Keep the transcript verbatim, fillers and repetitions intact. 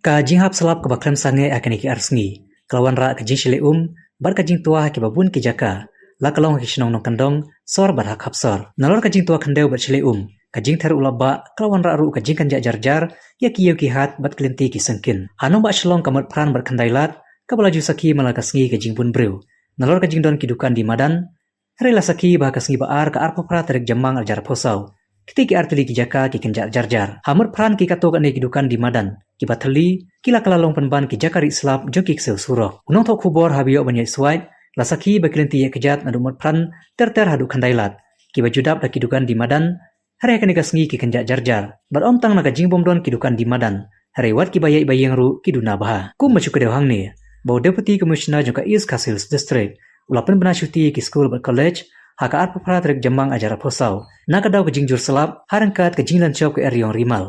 Ka jinghap slap kaba khlem sangeh ha kine ki ar sngi ka la wanrah ka jingshlei um bad ka jingtwa ha kiba bun ki jaka, la ka long ha ki shnong nongkyndong, sor bad ha khap sor. Nalor ka jingtwa khyndew bad shlei um, ka jingther u lapbah ka la wanrah ruh ka jingkynjah jar jar ïa ki ïew ki hat bad ki lynti ki syngkien. Ha nongbah Shillong ka mut phran bad khyndai lad kaba la ju sakhi man la ka sngi ka jingbun briew. Nalor ka jingdon ki dukan die madan, hynrei la sakhi ba ha ka sngi ba ar, ka arphew phra tarik Jymmang arhajar arphew saw, kitei ki artylli ki jaka ki kynjah jar jar. Ha mut phran ki katto katne ki dukan die madan, kiba thylli, ki la kylla long pynban ki jaka rieh slap jong ki ksiew surok. U nongthoh khubor haba ïoh ban ïaid suaid la sakhi ba ki lynti ïaid kjat naduh mut phran ter ter haduh khyndai lad, kiba ju dap da ki dukan die madan, hynrei ha kane ka sngi ki kynjah jar jar. Bad ym tang na ka jingbym don ki dukan die madan, hynrei wat kiba ïaid ba ïeng ruh ki duna bha. Kumba shu kdew hangne ba u Deputy Commissioner jong ka East Khasi Hills District u la pynbna shuti ïa ki skul bad college ha ka arphew phra tarik Jymmang arhajar arphew saw na ka daw ka jingjur slap ha ryngkat ka jinglan shop ka Eriong Rimal.